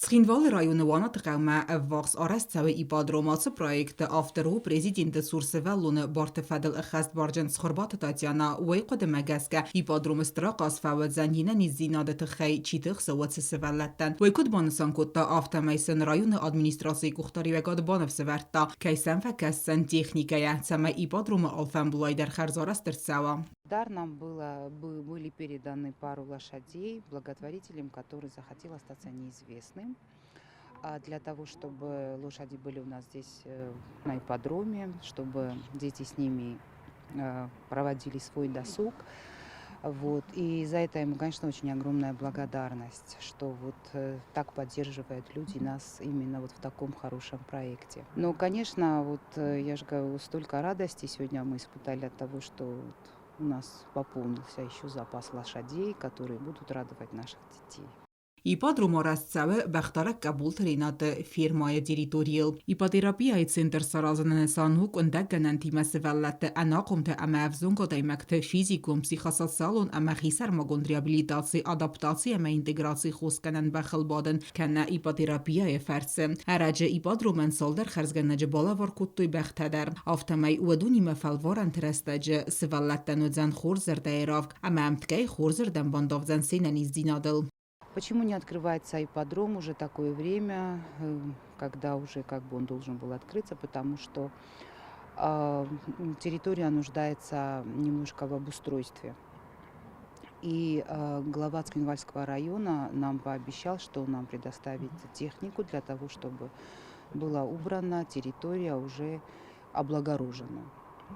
Цхинвалы районы Уанаты хъӕумӕ ӕввахс арӕзт цӕуы ипподром. Ацы проекты автор у президенты цур сывӕллоны барты фӕдыл ӕххӕстбарджын Цхуырбаты Татьяна. Уый хъуыдымӕ гӕсгӕ, ипподромы стыр ахъаз фӕуыдзӕн йе нӕниздзинады тыххӕй чи тыхсы, уыцы сывӕллӕттӕн. Уый куыд банысан кодта, афтӕмӕй сын районы администрацийы къухдариуӕгад баныфсӕвӕрдта, кӕй сӕм фӕкӕсдзӕн техникӕйӕ, цӕмӕй ипподромы алфӕмбылай дӕр хӕрзарӕзт ӕрцӕуа. Дар нам было, были переданы пару лошадей благотворителям, который захотел остаться неизвестным. А для того, чтобы лошади были у нас здесь на ипподроме, чтобы дети с ними проводили свой досуг. Вот. И за это ему, конечно, очень огромная благодарность, что вот так поддерживают люди нас именно вот в таком хорошем проекте. Но, конечно, вот я же говорю, столько радости сегодня мы испытали от того, что вот у нас пополнился еще запас лошадей, которые будут радовать наших детей. Ипподром арӕзт цӕуы бӕхдарӕг Къӕбулты Ренаты фермӕйы территорийыл. Иппотерапияйы центр саразыны нысан у къуындӕггӕнӕнтимӕ сывӕллӕтты, ӕнахъомты ӕмӕ ӕвзонг адӕймӕгты физикон, психосоциалон ӕмӕ хисӕрмагонд реабилитаци, адаптаци ӕмӕ интеграци хосгӕнӕн бӕхыл бадын кӕнӕ иппотерапияйы фӕрцы. Ӕрӕджы ипподромӕн цалдӕр хӕрзгӕнӕджы балӕвар кодтой бӕхтӕ дӕр. Афтӕмӕй уыдонимӕ фӕлварӕнты рӕстӕджы сывӕллӕттӕн уыдзӕн хорз зӕрдӕйы равг ӕмӕ ӕмткӕй хорзырдӕм бандавдзӕн се нӕниздзинадыл. Почему не открывается ипподром уже такое время, когда уже как бы он должен был открыться, потому что территория нуждается немножко в обустройстве. И глава Цхинвальского района нам пообещал, что он нам предоставит технику для того, чтобы была убрана территория уже облагорожена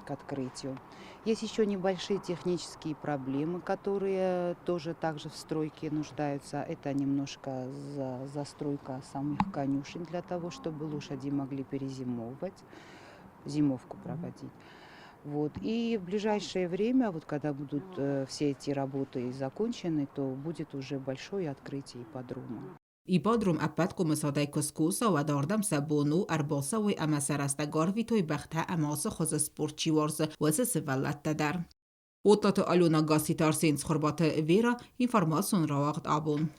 к открытию. Есть еще небольшие технические проблемы, которые тоже также в стройке нуждаются. Это немножко застройка самих конюшен для того, чтобы лошади могли перезимовывать, зимовку проводить. Вот. И в ближайшее время, вот когда будут все эти работы закончены, то будет уже большое открытие ипподрома. Ипподром ӕппӕт хъомысадӕй куы скуса, уӕд ардӕм сӕ бон у ӕрбацӕуой ӕмӕ сӕ рӕстӕг арвитой бӕхтӕ ӕмӕ ацы хуызы спорт чи уарзы, уыцы сывӕллӕттӕ дӕр. Оттаты Алена, Гасситы Арсен, Цхуырбаты Вера, информацион рауагъд абон.